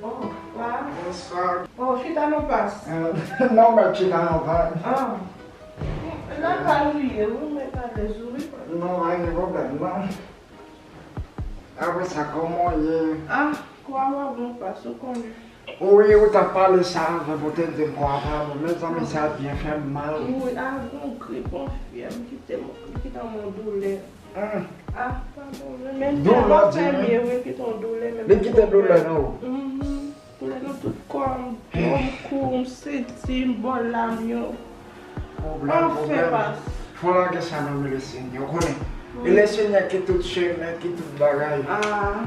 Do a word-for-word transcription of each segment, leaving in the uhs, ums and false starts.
Oh, pa. Bonswa. Oh, chita non, pas. Eh, non, mwen chita anvan. Ah. Lakay ou ye, wi, mwen alèz, wi. Non, pa gen pwoblèm, non. Apre sa, kòman w ye? Ah, kwa w ap bon, pas, ou konnen. Wi, ou t ap pale sa avè m, ou te di m kwa pa bon. Mezanmi, sa byen fè m mal. Wi, a, gon grip, gon fyèv, kite m, kite m yon doulè. Hum. Ah, pa bon, men m tèlman fè byen, wi, kite yon doulè, men li kite doulè nan ou. Mhm. Doulè nan tout kò m, do m, kou m, senti m, bò la m yo. Pwoblèm, pwoblèm. Anfen, pas. Fò lage sa nan men Lesenyè, ou konnen. E Lesenyè ki tout chemen, ki tout bagay. Ah.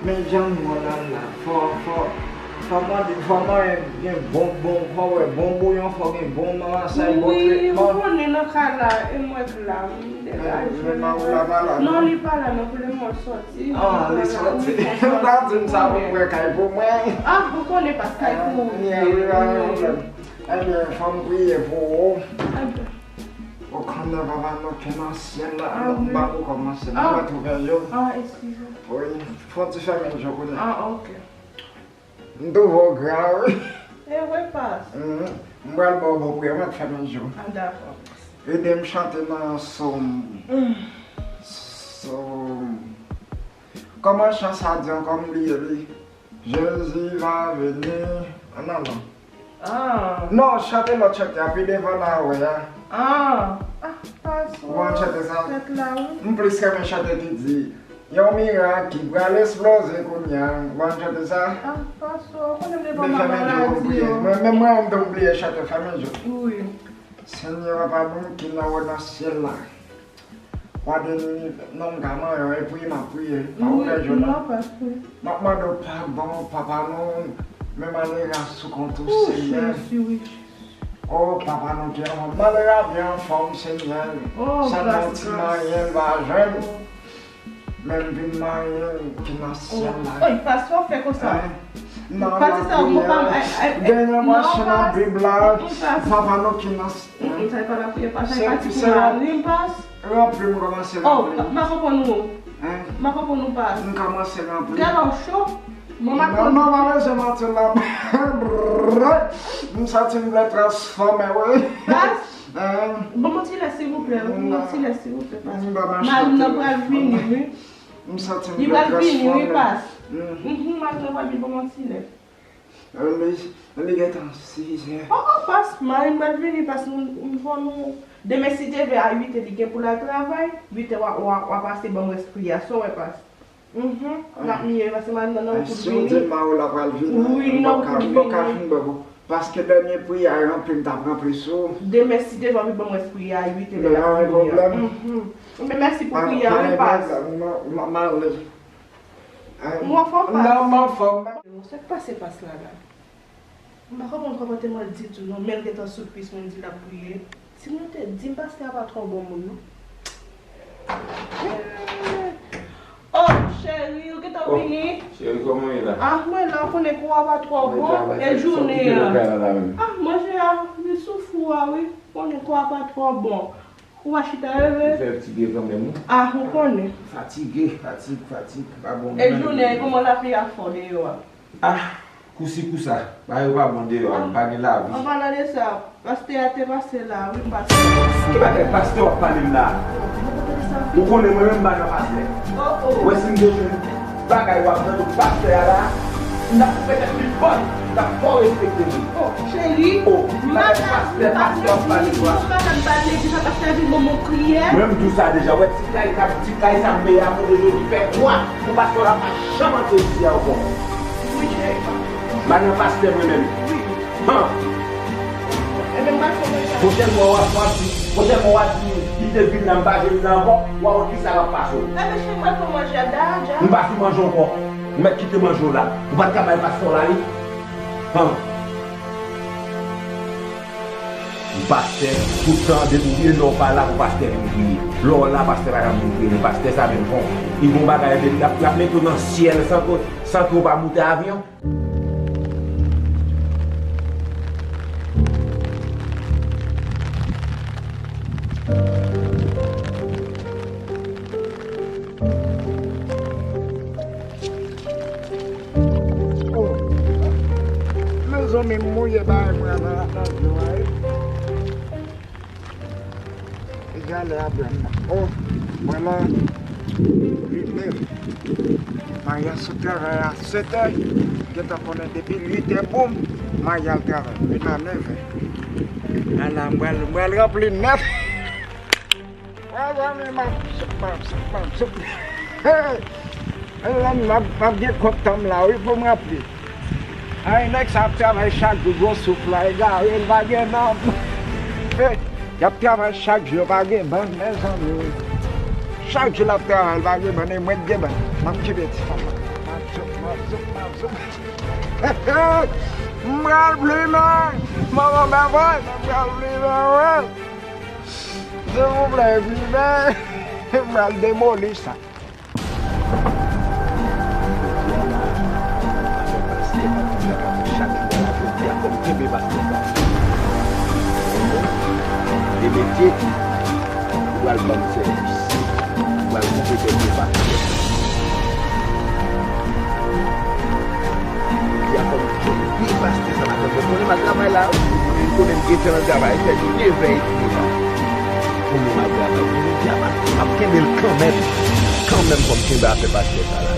Men jan m wè w la la, fò, fò, fò mande, fò mwen gen bon, bon, fò wè bon bouyon, fò gen bon mamasay, bon tretman. Wi, ou konnen nan kay la, e mwen k la, m degaje m. Non, li pa la, non, pou le moman sòti. Ah, li sòti. M ta di m sa pou mwen kay pou mwen. Ah, ou konnen pas kay pou ou ye. Ebyen, fò m priye pou ou. Ou konnen papa nou ki nan syèl la, m ba ou kòmanse, m retwouve yo. Ah, eskize. Wi, fò ti fèmen je konnen. Ah, ok. M twouve w gra, wi. E vre, pas. Mhm. M pral ba w bon priyè, mèt fèmen je w. Ah, dakò. Ede m chante nan sòm. Mm. Sòm. Kòman chan sa di ankò, m bliye li? Jésus va venir. Ah, non, non. Ah. Non, chante lòt chante a, pi devan la, wè a. Ah. Ah, pas, ou konn chante sa? Tèt la, wi. M plis renmen chante ki di, yon mirak ki pral eksploze kounye a. Ou konn chante sa? Ah, pas, ou konnen m devan maladi yo. Mwen menm, mwen menm tou m bliye chante, fèmen je w. Wi. Senyè, papa nou ki nan wò nan syèl la. Wa de linivè, non, m ka manyen, e priye m ap priye. Pa ouvè je w non. M ap mande w padon, papa nou, men malere a sou kont ou, Senyè. O, papa nou ki anfòm, malere a byen anfòm, Senyè. Sa nan ti manyen, l va jwenn. Men m vin manyen ki nan syèl la. Oy, pastè, w fè konsa. Pati sa, mwen pa, ay, ay, ay, non, pas. Dènye mache nan Bib la, papa nou ki nan syèl. Mm, mm, sa e pa lapriyè, pas, sa e pati pou mari m, pas. Ranpli m, kòmanse ranpli m. Oh, m pa konprann ou. Hein? M pa konprann ou, pas. M kòmanse ranpli. Gade w cho. Bon, non, non, pa bezwen manti la. M santi m vle transfòme, wi. Pas. Hein? Ban m yon ti lè, silvouplè, wi. Ban m yon ti lè, silvouplè, pas. Mari m nan pral vini, wi. M santi m vle transfòme. Li pral vini, wi, pas. Mhm, mari m nan pral vini, ban m yon ti lè. Li, li gentan sizè. Oh, oh, pas, mari m pral vini, pas, nou, nou fò nou. Demen, si Dye vle, a uit è, li gen pou l al travay. Uit è, w a, w a, w a pase ban m rès pri a. Sa w wè, pas? Mhm. L ap miye, paske mari m nan wout pou l vini. Si w di m mari w la pral vini, wi, li nan wout pou l vini. M paka fin bò, paske dènye pri a ranpli, m t ap ranpli sou. Demen, si Dye vle, w a vin ban m rès pri a, a uit è, li ap vini a. Mhm. Men mèsi pou pri a, wi, pas. M, m, m ale. Ou anfòm, pas? Non, m anfòm. Sa k pase, pas, la, la? M pa konprann kòmantè mwen ditou, non, men l gentan sou kwis mwen, di l ap priye. Si mwen te di m pastè a pa twò bon moun, non. Oh, cheri, ou gentan vini? Cheri, kòman w ye la? Ah, mwen la, ou konnen kò a pa twò bon, e jounen an. Ah, manje a, li sou fou a, wi. Ou konnen kò a pa twò bon. Ou pa chita leve? M fè fatige kanmenm, wi. Ah, ou konnen. Fatige, fatig, fatig, pa bon. E jounen, kòman lapli a fò deyò a? Ah, kousi kousa, bagay yo pa bon deyò a, pa gen lavi. An palan de sa, pastè a te pase la, wi, pastè. Ki bagay pastè w ap pale m la? Ou konnen mwen menm m pa nan pastè. Oh, oh. Ou wè si m te jwenn bagay w ap tande pastè a la, m t ap koupe tèt li bòt, m t ap fè w respekte m. Oh, cheri, oh, ki bagay pastè, pastè w ap pale m la? Madanm pa nan legliz la, pastè a vin ban mwen priyè. Mwen m di w sa deja, w wè ti kay sa, ti kay sa m peye a pou de jodi fè kwa pou pastè w la pa janm antre isi a ankò. Wi, cheri. M pa nan pastè mwen menm. Han. Pwochèn mwa w ap, w ap di, pwochèn mwa w ap di, kite vil la, m pa jwenn li la ankò, w a wè kisa k ap pase w. Enben, cheri, m pral fè w manje a, dja, dja. M pa sou manje ankò. Ou mèt kite manje w la. Ou pa t ka bay pastè w la, wi. Han. Ou pastè, tout tan, depi w lè w pa la, pou pastè vin priye. Lè w la, pastè pa janm vin priye, men pastè sa menm jan. Li gon bagay, epi l ap, l ap mete w nan syèl san ke, san ke w pa moute avyon. Mwen menm mouye bagay mwen nan, nan dlo a, wi. Egalè a pran nan. O, mwen la, li leve. Maya sou travay a sèt è. Gentan konnen depi uit è, boum, Maya al travay. Li pa nèf è. Ala, m pral, m pral ranpli nèf. Mezanmi, m ap, m ap, m ap, m ap, m ap gen kont tan m la, wi, pou m ranpli. Ay, nèg sa ap travay chak jou, gwo souf la, egare, l pa gen nanm. Y ap travay chak jou, yo pa gen bann, mezanmi. Chak jou l ap travay, l pa gen bann, e mwen k gen bann. M ap kenbe ti fanm nan. M ap zouk, m ap zouk, m ap zouk. M pral plimen. Manman, bèbòy, m pral plimen, wi. Silvouplè, plimen. M pral demoli sa. Jodi a la, afè pastè pa t konn ka fè chak jou a la, jodi a fò m kenbe pastè sa. Demetye, ou pral ban m sèvis. Ou pral koupe tèt yon pastè. Jodi a fò m kenbe pastè sa maten. Mwen konnen m al travay la, mwen konnen m gen tan nan travay, fè li nevè epi devan. Konnen m al travay. Men jodi a m ap, m ap kenbe l kanmenm. Kanmenm fò m kenbe afè pastè sa la jodi a.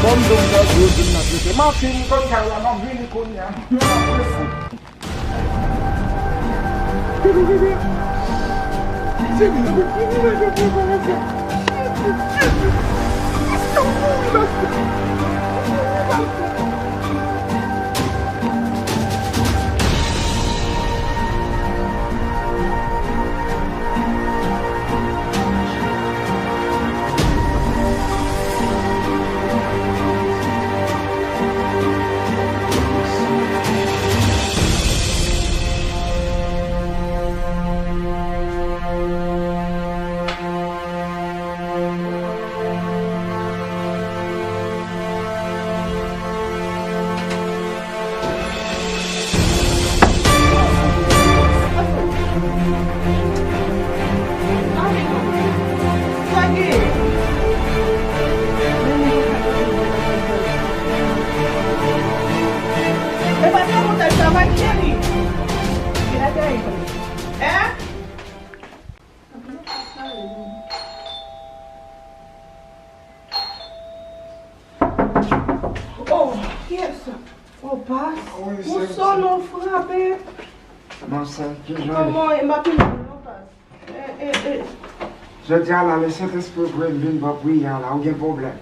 Bon, m fin konn kay la, m ap vini kounye a. Oh, yes. Oh, pas. Wi, ou se, sonnen, w frape. Non, se ki jan. Kòman, e m ap vin non, pas. Eh, eh, eh. Jodi a la, Lesentespri voye m vin ba w priyè la, ou gen pwoblèm.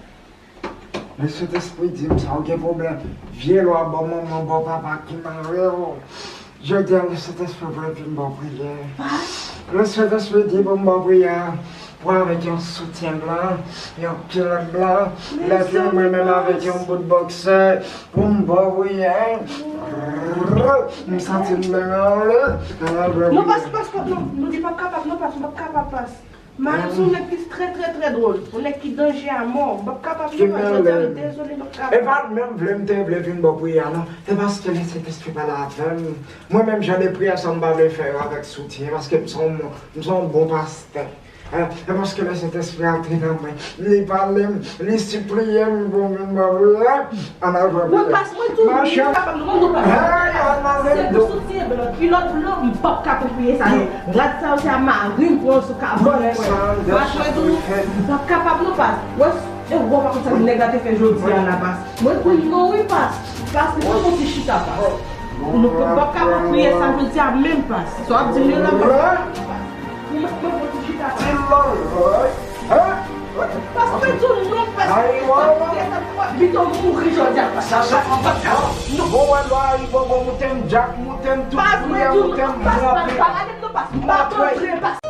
Lesentespri di m sa, ou gen pwoblèm. Vye lwa ba w manman, ba w papa ki mare w. Jodi a, Lesentespri voye m vin ba w priyè. Lesentespri di pou m ba w priyè pou avèk yon soutyen blan, yon kilòt blan, lèt mwen menm avèk yon bout bòksè pou m ba w priyè. M santi m byen anlè. Non, pas, pas, pas, non, nou di p ap kapab, non, pas, nou p ap kapab, pas. Mari m se yon nèg ki trè, trè, trè dwòl. Yon nèg ki danje a mò. M p ap kapab non, pas, jodi a, m dezole, m p ap kapab. E pa l menm vle m te vle vin ba w priyè a non. Se paske Lesentespri pale avè m. Mwen menm, jan de priyè sa m pa vle fè yo avèk soutyen, paske m se yon, m se yon bon pastè. Hein? E paske Lesentespri antre nan mwen. Li pale m, li sipliye m pou m vin ba w priyè. Ann al pran priyè. Mwen pas, mwen tou, m pa kapab non, mwen tou pas. Hey, ann ale. Se pou soutyen blan, kilòt blan, m p ap ka pran priyè sa non. Rad sa yo se a mari m pran sou kafou mwen. Pas, mwen tou, m p ap kapab non, pas. Wè, e wè pa konn sa nèg la te fè jodi a la, pas. Mwen tou non wi, pas. Pas, mwen tou ti chita, pas. Nou p ap ka pran priyè sa jodi a menm, pas. Sa w ap di m yo la, pas. Mwen, mwen tou ti chita, pas. Pas, mwen tou non, pas. Pito mouri jodi a, pas. Sa, sa, sa, sa. Non. Bon, wè, lwa, bon, bon, moute m djak, moute m tout priyè, moute m bon priyè. M pa t antre pase